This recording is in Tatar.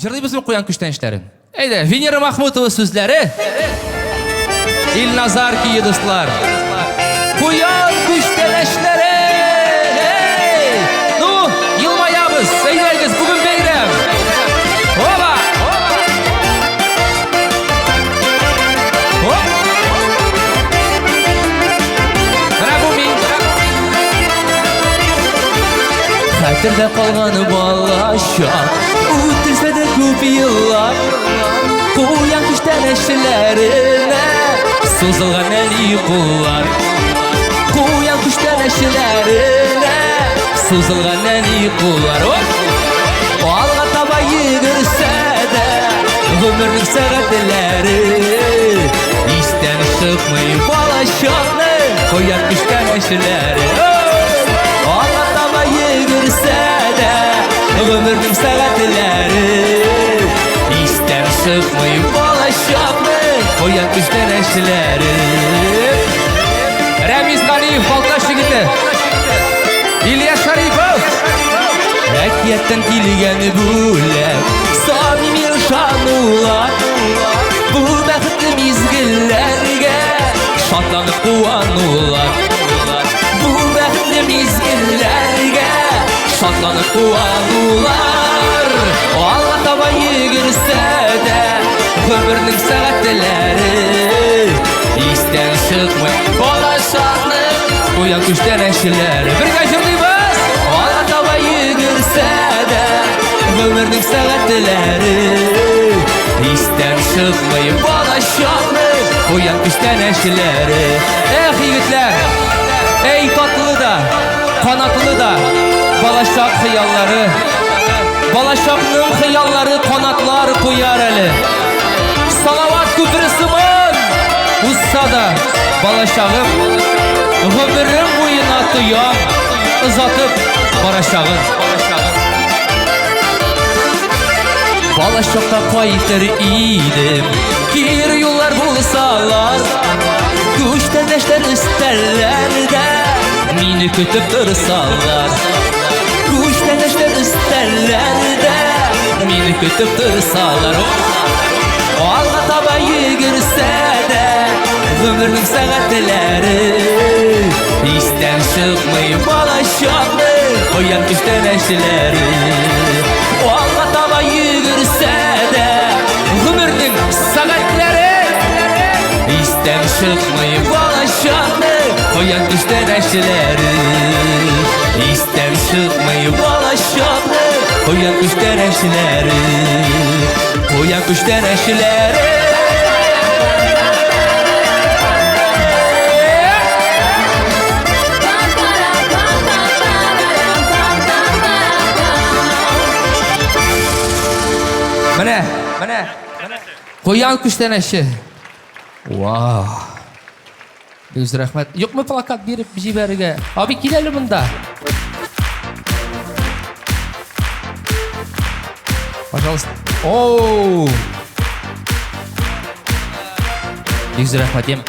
Җырлыйбызмы куян күчтәнәчләрен? Әйдә, Венера Махмутова сүзләре. Илназар көе, дуслар. Куян күчтәнәчләре! Эй! Ну, елмаябыз. Әйдәгез, бүген бәйрәм. Оба! Оп! Менә бу мин. Хәтердә калган балачак, Үтелсә дә күп еллар, Куян күчтәнәчләренә Сузылган әни куллар. Куян күчтәнәчләренә Сузылган әни куллар. Оп! Алга таба йөгерсә дә Гомернең сәгатьләре, Истән чыкмый балачакның Куян күчтәнәчләре. Алга таба йөгерсә дә Гомернең сәгатьләре, Истән чыкмый балачакның Куян күчтәнәчләре. Рәмиз Галиев, Балтач егете. Илья Шарипов. Әкияттән килгән бүләк, Самими ышанулар, Бу бәхетле мизгелләргә Шатланып куанулар. Бу бәхетле мизгелләргә Шатланып куанулар. Алга таба йөгерсә дә Гомернең сәгатьләре, Истән чыкмый балачакның Куян күчтәнәчләре. Бергә җырлыйбыз! Алга таба йөгерсә дә Гомернең сәгатьләре, Истән чыкмый балачакның Куян күчтәнәчләре. Эх, егетләр! Эй, татлы да, канатлы да балачак хыяллары! Балачакның хыяллары канатлар куяр әле. Салават күпере сыман узса да балачагым, Гомерем буена тоям озатып барачагын. Балачакка кайтыр идем, кире юллар булсалар, Күчтәнәчләр өстәлләрдә мине көтеп торсалар. Күчтәнәчләр өстәлләрдә мине көтеп торсалар. Алга таба йөгерсә дә гомернең сәгатьләре, Истән чыкмый балачакның куян күчтәнәчләре. Алга таба йөгерсә дә гомернең сәгатьләре, Истән чыкмый балачакның куян күчтәнәчләре. Истән чыкмый балачакның куян күчтәнәчләре. Куян күчтәнәчләре. Менә, менә, куян күчтәнәче. Вау. Бик зур рәхмәт. Юкмы плакат биреп җибәрергә? Абый, кил әле монда. Пожалуйста. Оу! Бик зур рәхмәт, ем.